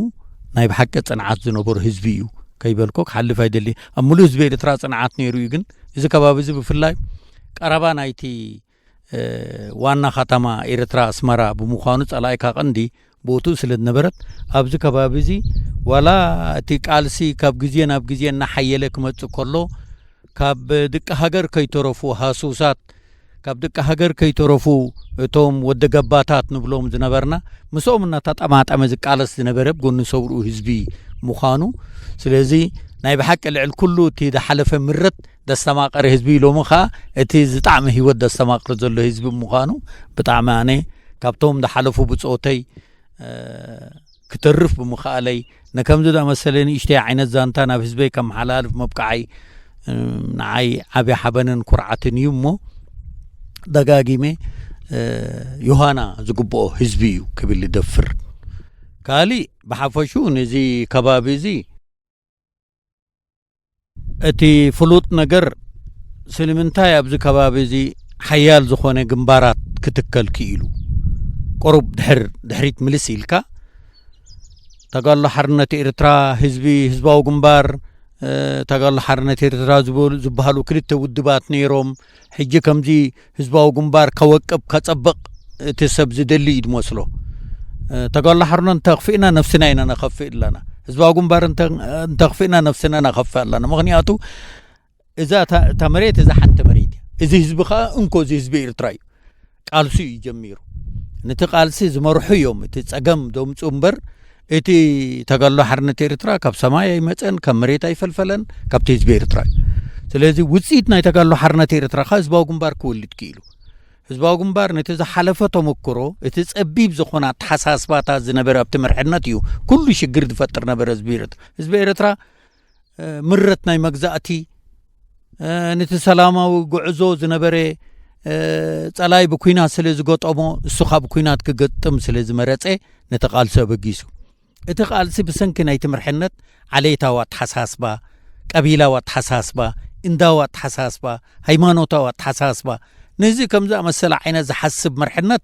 ናይ ብሓቂ ጽንዓት ዝነበሮ ህዝቢ እዩ ከይበልኮ ክሓልፍ ኣይደሊ። ኣብ ምሉእ ህዝቢ ኤርትራ ጽንዓት ነይሩ እዩ። ግን እዚ ከባቢ እዚ ብፍላይ ቀረባ ናይቲ ዋና ከተማ ኤርትራ ኣስመራ ብምዃኑ፣ ጸላኢካ ቀንዲ ቦትኡ ስለ ዝነበረት፣ ኣብዚ ከባቢ እዚ ዋላ እቲ ቃልሲ ካብ ግዜ ናብ ግዜ እናሓየለ ክመጽእ ከሎ፣ ካብ ደቂ ሃገር ከይተረፉ ሃሱሳት፣ ካብ ደቂ ሃገር ከይተረፉ እቶም ወዲ ገባታት ንብሎም ዝነበርና፣ ምስኦም እናተጠማጠመ ዝቃለስ ዝነበረ ብጎኒ ሰውርኡ ህዝቢ ምዃኑ፣ ስለዚ ናይ ብሓቂ ልዕሊ ኩሉ እቲ ዝሓለፈ ምረት ዘስተማቐረ ህዝቢ እዩ። ሎሚ ኸኣ እቲ ዝጣዕሚ ህይወት ዘስተማቕር ዘሎ ህዝቢ ምዃኑ ብጣዕሚ ኣነ ካብቶም ዝሓለፉ ብጾተይ ክተርፍ ብምኽኣለይ፣ ንከምዚ ዝኣመሰለ ንእሽተይ ዓይነት ዛንታ ናብ ህዝበይ ከመሓላልፍ ምብቃዓይ ንዓይ ዓቢ ሓበንን ኩርዓትን እዩ። እሞ ደጋጊመ ዮሃና ዝግብኦ ህዝቢ እዩ ክብል ይደፍር። ካሊእ ብሓፈሹ ነዚ ከባቢ እዚ እቲ ፍሉጥ ነገር ስለምንታይ ኣብዚ ከባቢ እዚ ሓያል ዝኾነ ግንባራት ክትከል ክኢሉ? ቁሩብ ድሕር ድሕሪት ምልስ ኢልካ፣ ተጋድሎ ሓርነት ኤርትራ፣ ህዝቢ፣ ህዝባዊ ግንባር፣ ተጋድሎ ሓርነት ኤርትራ ዝበሃሉ ክልተ ውድባት ነይሮም። ሕጂ ከምዚ ህዝባዊ ግንባር ከወቅብ ከጸብቕ እቲ ሰብ ዝደሊ እዩ ዝመስሎ። ተጋድሎ ሓርነት እንተኽፍእና ነፍስና ኢና ነኸፍእ ኣለና። ህዝባዊ ግንባር እንተኽፍእና ነፍስና ነኸፍእ ኣለና። ምኽንያቱ እዛ እታ መሬት እዛ ሓንቲ መሬት እያ። እዚ ህዝቢ ከዓ እንኮ እዚ ህዝቢ ኤርትራ እዩ። ቃልሱ እዩ ጀሚሩ። ነቲ ቃልሲ ዝመርሑ እዮም እቲ ጸገም ዘምፁ እምበር፣ እቲ ተጋድሎ ሓርነት ኤርትራ ካብ ሰማይ ኣይመፀን፣ ካብ መሬት ኣይፈልፈለን፣ ካብቲ ህዝቢ ኤርትራ እዩ። ስለዚ ውፅኢት ናይ ተጋድሎ ሓርነት ኤርትራ ከዓ ህዝባዊ ግንባር ክወልድ ክኢሉ። ህዝባዊ ግንባር ነቲ ዝሓለፈ ተመክሮ፣ እቲ ጸቢብ ዝኾነ ኣተሓሳስባታት ዝነበረ ኣብቲ መርሕነት እዩ ኩሉ ሽግር ዝፈጥር ነበረ ህዝቢ ኤርትራ። ህዝቢ ኤርትራ ምረት ናይ መግዛእቲ፣ ነቲ ሰላማዊ ጉዕዞ ዝነበረ ጸላይ ብኲናት ስለ ዝገጠሞ፣ እሱ ካብ ኲናት ክገጥም ስለ ዝመረጸ፣ ነቲ ቃልሲ ኣበጊሱ። እቲ ቃልሲ ብሰንኪ ናይቲ መርሕነት ዓሌታዊ ኣተሓሳስባ፣ ቀቢላዊ ኣተሓሳስባ፣ እንዳዊ ኣተሓሳስባ፣ ሃይማኖታዊ ኣተሓሳስባ፣ ነዚ ከም ዝኣመሰለ ዓይነት ዝሓስብ መርሕነት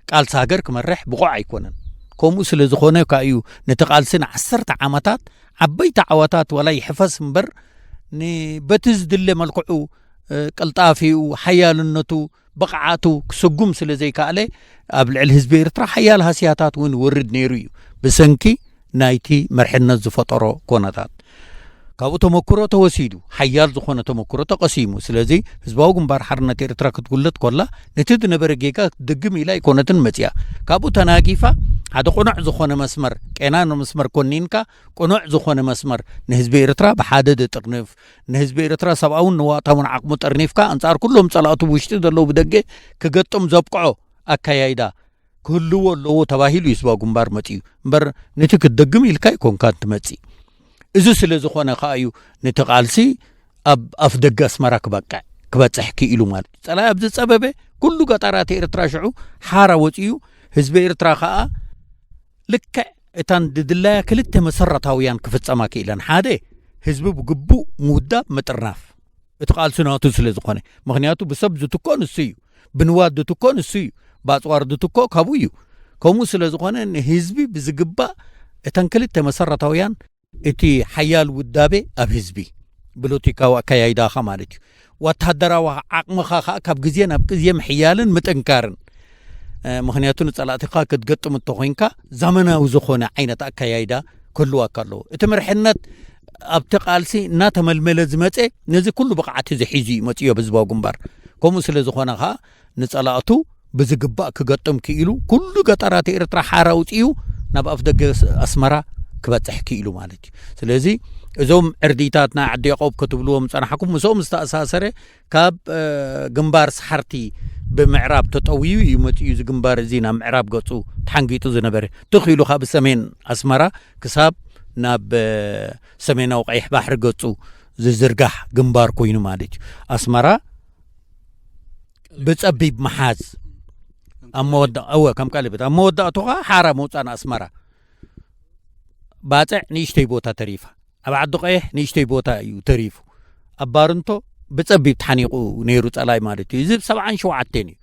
ቃልሲ ሃገር ክመርሕ ብቑዕ ኣይኮነን። ከምኡ ስለ ዝኾነ ከኣ እዩ ነቲ ቃልሲ ንዓሰርተ ዓመታት ዓበይቲ ዓወታት ዋላ ይሕፈስ እምበር፣ ን-፣ በቲ ዝድለ መልክዑ፣ እ፣ ቅልጣፊኡ፣ ሓያልነቱ፣ ብቕዓቱ ክስጉም ስለ ዘይከኣለ፣ ኣብ ልዕሊ ህዝቢ ኤርትራ ሓያል ሃስያታት እውን ይወርድ ነይሩ እዩ፣ ብሰንኪ ናይቲ መርሕነት ዝፈጠሮ ኮነታት። ካብኡ ተመክሮ ተወሲዱ፣ ሓያል ዝኾነ ተመክሮ ተቐሲሙ። ስለዚ ህዝባዊ ግንባር ሓርነት ኤርትራ ክትውለድ ኮላ፣ ነቲ ዝነበረ ጌጋ ክትድግም ኢላ ኣይኮነትን መጺኣ። ካብኡ ተናጊፋ፣ ሓደ ቅኑዕ ዝኾነ መስመር፣ ቄና ንመስመር ኮኒንካ፣ ቅኑዕ ዝኾነ መስመር ንህዝቢ ኤርትራ ብሓደ ዘጥርንፍ፣ ንህዝቢ ኤርትራ ሰብኣውን ንዋታውን ዓቕሙ ጠርኒፍካ፣ ኣንጻር ኩሎም ጸላእቱ ብውሽጢ ዘለዉ ብደገ ክገጥም ዘብቅዖ ኣካያይዳ ክህልዎ ኣለዎ ተባሂሉ እዩ ህዝባዊ ግንባር መጺኡ እምበር፣ ነቲ ክትደግም ኢልካ ኣይኮንካን ትመጽእ። እዚ ስለ ዝኾነ ከኣ እዩ ነቲ ቃልሲ ኣብ ኣፍ ደገ ኣስመራ ክበቅዕ፣ ክበጽሕ ክኢሉ ማለት እዩ። ጸላኢ ኣብ ዝጸበበ ኩሉ ገጠራት ኤርትራ ሽዑ ሓራ ወጺኡ፣ ህዝቢ ኤርትራ ከኣ ልክዕ እታን ድድላያ ክልተ መሰረታውያን ክፍጸማ ክኢለን። ሓደ፣ ህዝቢ ብግቡእ ምውዳብ ምጥርናፍ። እቲ ቃልሲ ናቱ ስለ ዝኾነ። ምኽንያቱ ብሰብ ዝትኮ ንሱ እዩ፣ ብንዋት ዝትኮ ንሱ እዩ፣ ብኣፅዋር ዝትኮ ካብኡ እዩ። ከምኡ ስለ ዝኾነ ንህዝቢ ብዝግባእ እተን ክልተ መሰረታውያን፣ እቲ ሓያል ውዳቤ ኣብ ህዝቢ ብሎቲካዊ ኣከያይዳኻ ማለት እዩ። ወታደራዊ ዓቕምኻ ከዓ ካብ ግዜ ናብ ግዜ ምሕያልን ምጥንካርን። ምኽንያቱ ንፀላእትኻ ክትገጥም እንተኾይንካ ዘመናዊ ዝኾነ ዓይነት ኣከያይዳ ክህልዋካ ኣለዎ። እቲ መርሕነት ኣብቲ ቃልሲ እናተመልመለ ዝመፀ ነዚ ኩሉ ብቕዓት እዚ ሒዙ እዩ መፅዮ ኣብ ህዝባዊ ግንባር። ከምኡ ስለ ዝኾነ ከዓ ንፀላእቱ ብዝግባእ ክገጥም ክኢሉ ኩሉ ገጠራት ኤርትራ ሓራ ኣውፂኡ ናብ ኣፍ ደገ ኣስመራ ክበፅሕ ክኢሉ ማለት እዩ። ስለዚ እዞም ዕርዲታት ናይ ዓዲ ያቆብ ክትብልዎም ዝፀናሕኩም ምስኦም ዝተኣሳሰረ ካብ ግንባር ሰሓርቲ ብምዕራብ ተጠውዩ እዩ መፅኡ። እዚ ግንባር እዚ ናብ ምዕራብ ገፁ ተሓንጊጡ ዝነበረ ትኽ ኢሉ ካብ ሰሜን ኣስመራ ክሳብ ናብ ሰሜናዊ ቀይሕ ባሕሪ ገፁ ዝዝርጋሕ ግንባር ኮይኑ ማለት እዩ። ኣስመራ ብፀቢብ ምሓዝ ኣብ መወዳ እወ ከም ቀለበት ኣብ መወዳእቱ ከዓ ሓራ መውፃእ ንኣስመራ ባፅዕ ንእሽተይ ቦታ ተሪፋ፣ ኣብ ዓዲ ቀይሕ ንእሽተይ ቦታ እዩ ተሪፉ። ኣብ ባርንቶ ብፀቢብ ተሓኒቑ ነይሩ ፀላይ ማለት እዩ። እዚ ብ ሰብዓን ሸውዓተን እዩ።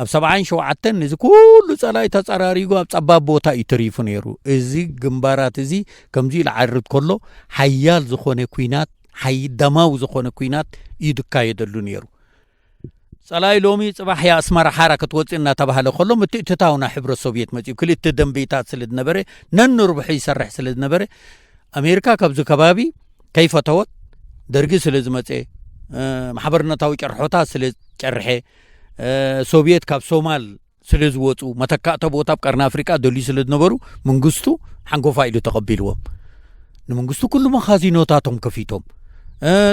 ኣብ ሰብዓን ሸውዓተን ነዚ ኩሉ ፀላይ ተፀራሪጉ ኣብ ፀባብ ቦታ እዩ ተሪፉ ነይሩ። እዚ ግንባራት እዚ ከምዚ ኢሉ ዓርድ ከሎ ሓያል ዝኾነ ኩናት፣ ሓይ ደማዊ ዝኾነ ኩናት እዩ ዝካየደሉ ነይሩ። ፀላኢ ሎሚ ፅባሕ እያ ኣስመራ ሓራ ክትወፅእ እናተባህለ ከሎ ምትእትታው ናይ ሕብረት ሶቪየት መፅኡ ክልተ ደንቤታት ስለ ዝነበረ ነንርብሑ ይሰርሕ ስለ ዝነበረ ኣሜሪካ ካብዚ ከባቢ ከይፈተወት ደርጊ ስለ ዝመፀ ማሕበርነታዊ ጨርሖታት ስለ ጨርሐ ሶቪየት ካብ ሶማል ስለ ዝወፁ መተካእተ ቦታ ኣብ ቀርኒ ኣፍሪቃ ደልዩ ስለ ዝነበሩ መንግስቱ ሓንጎፋ ኢሉ ተቐቢልዎም። ንመንግስቱ ኩሉ መኻዚኖታቶም ከፊቶም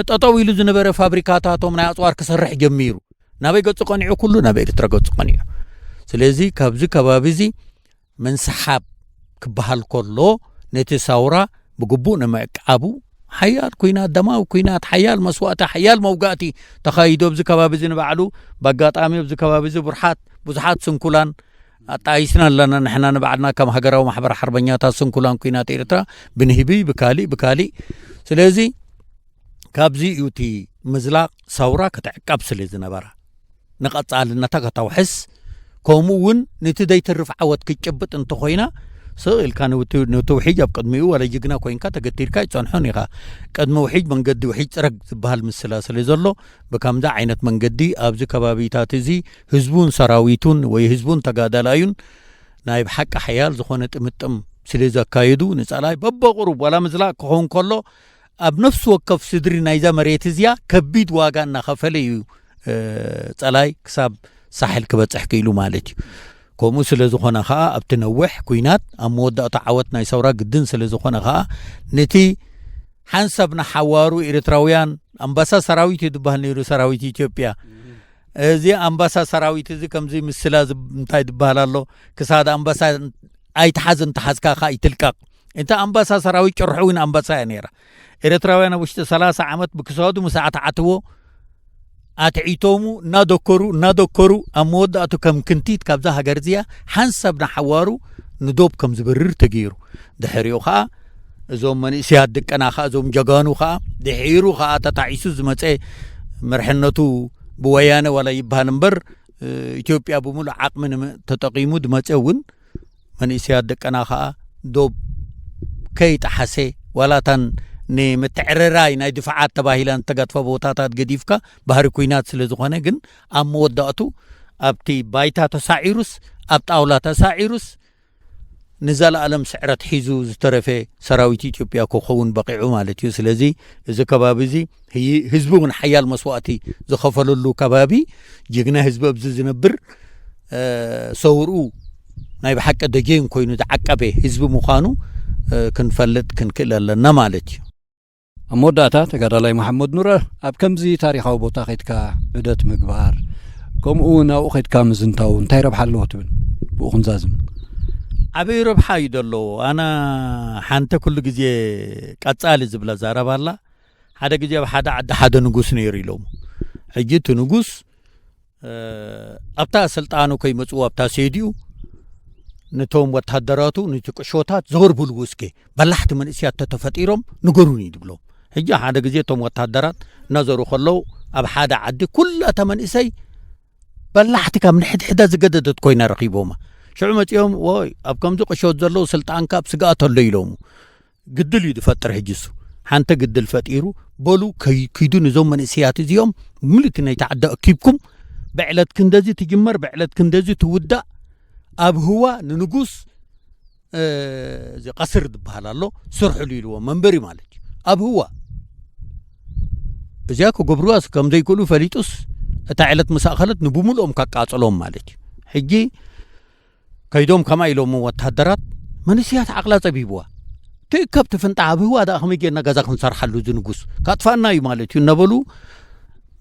ጠጠው ኢሉ ዝነበረ ፋብሪካታቶም ናይ ኣፅዋር ክሰርሕ ጀሚሩ። ናበይ ገጹ ቀኒዑ? ኩሉ ናብ ኤርትራ ገጹ ቀኒዑ። ስለዚ ካብዚ ከባቢ እዚ ምንስሓብ ክበሃል ከሎ ነቲ ሳውራ ብግቡእ ንምዕቃቡ ሓያል ኩናት፣ ደማዊ ኩናት፣ ሓያል መስዋእቲ፣ ሓያል መውጋእቲ ተኻይዱ። ኣብዚ ከባቢ እዚ ንባዕሉ ብኣጋጣሚ ኣብዚ ከባቢ እዚ ቡርሓት ብዙሓት ስንኩላን ኣጣይስና ኣለና ንሕና ንባዕልና ከም ሃገራዊ ማሕበር ሓርበኛታት ስንኩላን ኩናት ኤርትራ ብንህቢ ብካሊእ ብካሊእ። ስለዚ ካብዚ እዩ እቲ ምዝላቕ ሰውራ ክትዕቀብ ስለ ዝነበራ ንቐጻልነታ ከተውሕስ ከምኡ እውን ነቲ ዘይተርፍ ዓወት ክትጭብጥ እንተኾይና ስቕ ኢልካ ንውቲ- ንትውሒጅ ኣብ ቅድሚኡ ዋላ ጅግና ኮይንካ ተገቲርካ ይጸንሖን ኢኻ። ቅድሚ ውሒጅ መንገዲ ውሒጅ ጽረግ ዝበሃል ምስላ ስለ ዘሎ ብከምዚ ዓይነት መንገዲ ኣብዚ ከባቢታት እዚ ህዝቡን ሰራዊቱን ወይ ህዝቡን ተጋዳላዩን ናይ ብሓቂ ሓያል ዝኾነ ጥምጥም ስለ ዘካየዱ ንጸላይ በበቕሩብ ዋላ ምዝላቕ ክኸውን ከሎ ኣብ ነፍሲ ወከፍ ስድሪ ናይዛ መሬት እዚኣ ከቢድ ዋጋ እናኸፈለ እዩ ጸላይ ክሳብ ሳሕል ክበፅሕ ክኢሉ ማለት እዩ። ከምኡ ስለ ዝኾነ ከዓ ኣብቲ ነዊሕ ኩናት ኣብ መወዳእታ ዓወት ናይ ሰውራ ግድን ስለ ዝኾነ ከዓ ነቲ ሓንሳብ ንሓዋሩ ኤርትራውያን ኣምባሳ ሰራዊት እዩ ዝበሃል ነይሩ ሰራዊት ኢትዮጵያ። እዚ ኣምባሳ ሰራዊት እዚ ከምዚ ምስላ እንታይ ዝበሃል ኣሎ ክሳድ ኣምባሳ ኣይትሓዝ እንተሓዝካ ከዓ ይትልቀቕ። እንተ ኣምባሳ ሰራዊት ጭርሑ እውን ኣምባሳ እያ ነይራ። ኤርትራውያን ኣብ ውሽጢ ሰላሳ ዓመት ብክሳዱ ምስ ኣትዓትዎ ኣትዒቶሙ እናደከሩ እናደከሩ ኣብ መወዳእቱ ከም ክንቲት ካብዛ ሃገር እዚኣ ሓንሳብ ንሓዋሩ ንዶብ ከም ዝበርር ተገይሩ። ድሕሪኡ ከዓ እዞም መንእሰያት ደቀና ከዓ እዞም ጀጋኑ ከዓ ድሒሩ ከዓ ተታዒሱ ዝመፀ መርሕነቱ ብወያነ ዋላ ይበሃል እምበር ኢትዮጵያ ብምሉእ ዓቕሚ ተጠቒሙ ዝመፀ እውን መንእሰያት ደቀና ከዓ ዶብ ከይጠሓሰ ዋላታን ንምትዕርራይ ናይ ድፋዓት ተባሂላን ዝተገድፈ ቦታታት ገዲፍካ ባህሪ ኩናት ስለ ዝኾነ ግን ኣብ መወዳእቱ ኣብቲ ባይታ ተሳዒሩስ ኣብ ጣውላ ተሳዒሩስ ንዘለኣለም ስዕረት ሒዙ ዝተረፈ ሰራዊት ኢትዮጵያ ክኸውን በቂዑ ማለት እዩ። ስለዚ እዚ ከባቢ እዚ ህዝቢ እውን ሓያል መስዋእቲ ዝኸፈለሉ ከባቢ ጅግና ህዝቢ ኣብዚ ዝነብር ሰውርኡ ናይ ብሓቂ ደጀን ኮይኑ ዝዓቀበ ህዝቢ ምዃኑ ክንፈልጥ ክንክእል ኣለና ማለት እዩ። ኣብ መወዳእታ ተጋዳላይ መሓመድ ኑረ ኣብ ከምዚ ታሪኻዊ ቦታ ከድካ ዑደት ምግባር ከምኡ እውን ኣብኡ ከድካ ምዝንታው እንታይ ረብሓ ኣለዎ ትብል? ብኡ ክንዛዝም። ዓብይ ረብሓ እዩ ዘለዎ። ኣነ ሓንቲ ኩሉ ግዜ ቀጻሊ ዝብላ ዛረባ ኣላ። ሓደ ግዜ ኣብ ሓደ ዓዲ ሓደ ንጉስ ነይሩ ኢሎም። ሕጂ እቲ ንጉስ ኣብታ ስልጣኑ ከይመፅዎ ኣብታ ሴድኡ ነቶም ወታደራቱ ነቲ ቁሾታት ዘወር ብልዎ እስከ በላሕቲ መንእስያት ተተፈጢሮም ንገሩኒ ድብሎም። ሕጂ ሓደ ግዜ እቶም ወታደራት እናዘሩ ከለዉ ኣብ ሓደ ዓዲ ኩላ እታ መንእሰይ በላሕቲ ካብ ንሕድሕዳ ዝገደደት ኮይና ረኺቦማ። ሽዑ መጺኦም፣ "ወይ፣ ኣብ ከምዚ ቁሸት ዘለዉ ስልጣንካ ኣብ ስግኣት ኣሎ" ኢሎሙ። ግድል እዩ ዝፈጥር። ሕጂ እሱ ሓንቲ ግድል ፈጢሩ፣ "በሉ፣ ከይ-፣ ኪዱ ንዞም መንእሰያት እዚኦም ብምልእቲ ናይቲ ዓዲ ኣኪብኩም፣ ብዕለት ክንደዚ ትጅመር፣ ብዕለት ክንደዚ ትውዳእ፣ ኣብ ህዋ ንንጉስ፣ እ፣ እዚ ቀስር ዝበሃል ኣሎ፣ ስርሕሉ" ኢልዎ፣ መንበሪ ማለት እዩ። ኣብ ህዋ እዚኣ ክገብሩዋስ ከም ዘይክእሉ ፈሊጡስ፣ እታ ዕለት ምስ ኣኸለት ንብምልኦም ከቃጽሎም ማለት እዩ። ሕጂ ከይዶም ከምኣ ኢሎሞ ወታደራት፣ መንእሰያት ዓቕላ ጸቢብዋ። "ትእከብ ትፍንጣ፣ ኣብ ህዋ ደኣ ከመይ ጌርና ገዛ ክንሰርሓሉ፣ እዚ ንጉስ ካጥፋና እዩ ማለት እዩ" እናበሉ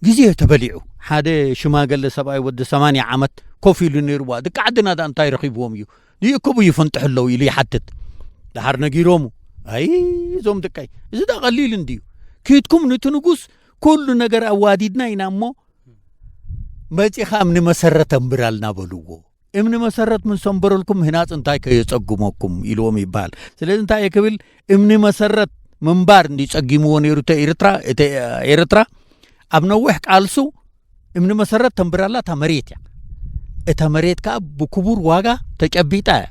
ግዜ ተበሊዑ። ሓደ ሽማገለ ሰብኣይ ወዲ ሰማንያ ዓመት ኮፍ ኢሉ ነይርዋ። "ደቂ ዓድና ደኣ እንታይ ረኺብዎም እዩ? ይእከቡ ይፍንጥሑ ኣለዉ" ኢሉ ይሓትት። ደሓር ነጊሮሙ። "ኣይ፣ እዞም ደቀይ፣ እዚ ደኣ ቀሊል እንድዩ። ኪድኩም ንቲ ንጉስ ኩሉ ነገር ኣዋዲድና ኢና እሞ መጺኻ እምኒ መሰረት ኣንብራልና" በልዎ። "እምኒ መሰረት ምስ ኣንበረልኩም ምህናጽ እንታይ ከየጸግመኩም?" ኢልዎም ይበሃል። ስለዚ እንታይ እየ ክብል፣ እምኒ መሰረት ምንባር እንዲ ጸጊምዎ ነይሩ እተ ኤርትራ፣ እተ ኤርትራ ኣብ ነዊሕ ቃልሱ እምኒ መሰረት ተንብራላ እታ መሬት እያ። እታ መሬት ከኣ ብክቡር ዋጋ ተጨቢጣ እያ።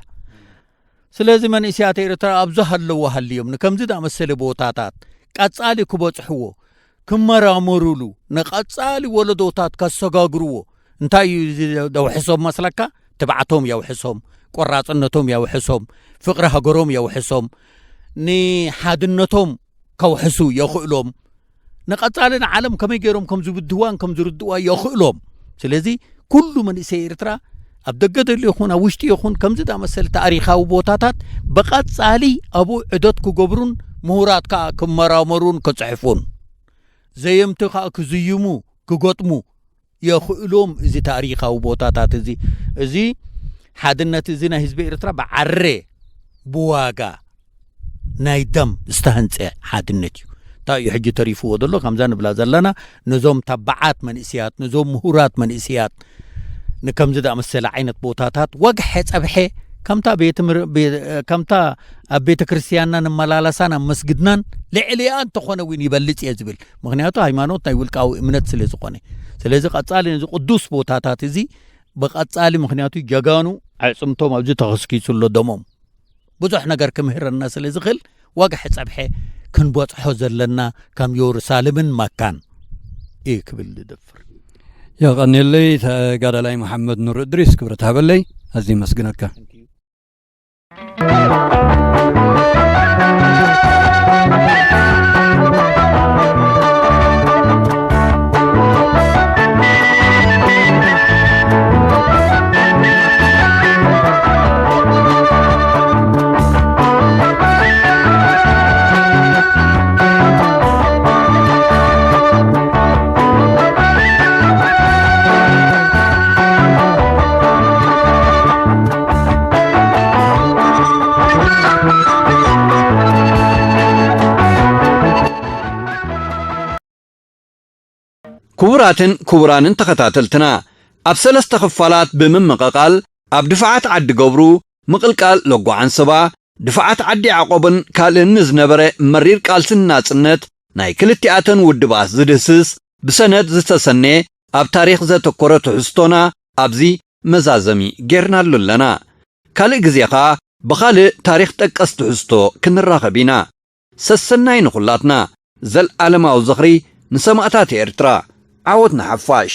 ስለዚ መንእሰያት ኤርትራ ኣብዚ ሃለዉ ሃልዮም ንከምዚ ዝኣመሰለ ቦታታት ቀጻሊ ክበጽሕዎ፣ ክመራመሩሉ፣ ንቐጻሊ ወለዶታት ከሰጋግርዎ፣ እንታይ እዩ እዚ ዘውሕሶም መስለካ? ትብዓቶም የውሕሶም፣ ቆራጽነቶም የውሕሶም፣ ፍቕሪ ሃገሮም የውሕሶም፣ ንሓድነቶም ከውሕሱ የኽእሎም፣ ንቐጻሊ ንዓለም ከመይ ገይሮም ከም ዝብድህዋን ከም ዝርድእዋ የኽእሎም። ስለዚ ኩሉ መንእሰይ ኤርትራ ኣብ ደገ ዘሎ ይኹን ኣብ ውሽጢ ይኹን ከምዚ ዝኣመሰለ ታሪኻዊ ቦታታት ብቐጻሊ ኣብኡ ዕደት ክገብሩን ምሁራት ከኣ ክመራመሩን ክጽሕፉን፣ ዘየምቲ ከኣ ክዝይሙ፣ ክገጥሙ የኽእሎም። እዚ ታሪኻዊ ቦታታት እዚ፣ እዚ ሓድነት እዚ ናይ ህዝቢ ኤርትራ ብዓረ፣ ብዋጋ ናይ ደም ዝተሃንጸ ሓድነት እዩ። እንታይ እዩ ሕጂ ተሪፍዎ ዘሎ? ከምዛ ንብላ ዘለና፣ ነዞም ተባዓት መንእስያት፣ ነዞም ምሁራት መንእስያት፣ ንከምዚ ዝኣመሰለ ዓይነት ቦታታት ወግሐ ጸብሐ፣ ከምታ ቤት ምር-፣ ቤ-፣ ከምታ ኣብ ቤተ ክርስቲያንና ንመላለሳን ኣብ መስግድናን ልዕሊኣ እንተኾነ እውን ይበልጽ እየ ዝብል። ምኽንያቱ ሃይማኖት ናይ ውልቃዊ እምነት ስለ ዝኾነ። ስለዚ ቀጻሊ ነዚ ቅዱስ ቦታታት እዚ ብቐጻሊ፣ ምኽንያቱ ጀጋኑ ኣዕጽምቶም ኣብዚ ተኸስኪሱ ኣሎ ደሞም። ብዙሕ ነገር ክምህረና ስለ ዝኽእል፣ ወግሐ ጸብሐ ክንበጽሖ ዘለና ከም የሩሳሌምን መካን እዩ ክብል ዝደፍር። የቐንየለይ ተጋዳላይ መሓመድ ኑር እድሪስ፣ ክብረት ሃበለይ፣ ኣዝየ የመስግነካ። ክቡራትን ክቡራንን ተኸታተልትና፣ ኣብ ሰለስተ ክፋላት ብምምቕቓል፣ ኣብ ድፋዓት ዓዲ ገብሩ፣ ምቕልቃል ሎጓ ዓንሰባ፣ ድፋዓት ዓዲ ያዕቆብን ካልእን ንዝነበረ መሪር ቃልስን ናጽነት ናይ ክልቲኣተን ውድባት ዝድህስስ፣ ብሰነድ ዝተሰነየ፣ ኣብ ታሪኽ ዘተኮረ ትሕዝቶና ኣብዚ መዛዘሚ ጌርናሉ ኣለና። ካልእ ግዜ ኸኣ ብኻልእ ታሪኽ ጠቀስ ትሕዝቶ ክንራኸብ ኢና። ሰሰናይ ንኹላትና። ዘልኣለማዊ ዝኽሪ ንሰማእታት ኤርትራ። ዓወት ንሓፋሽ።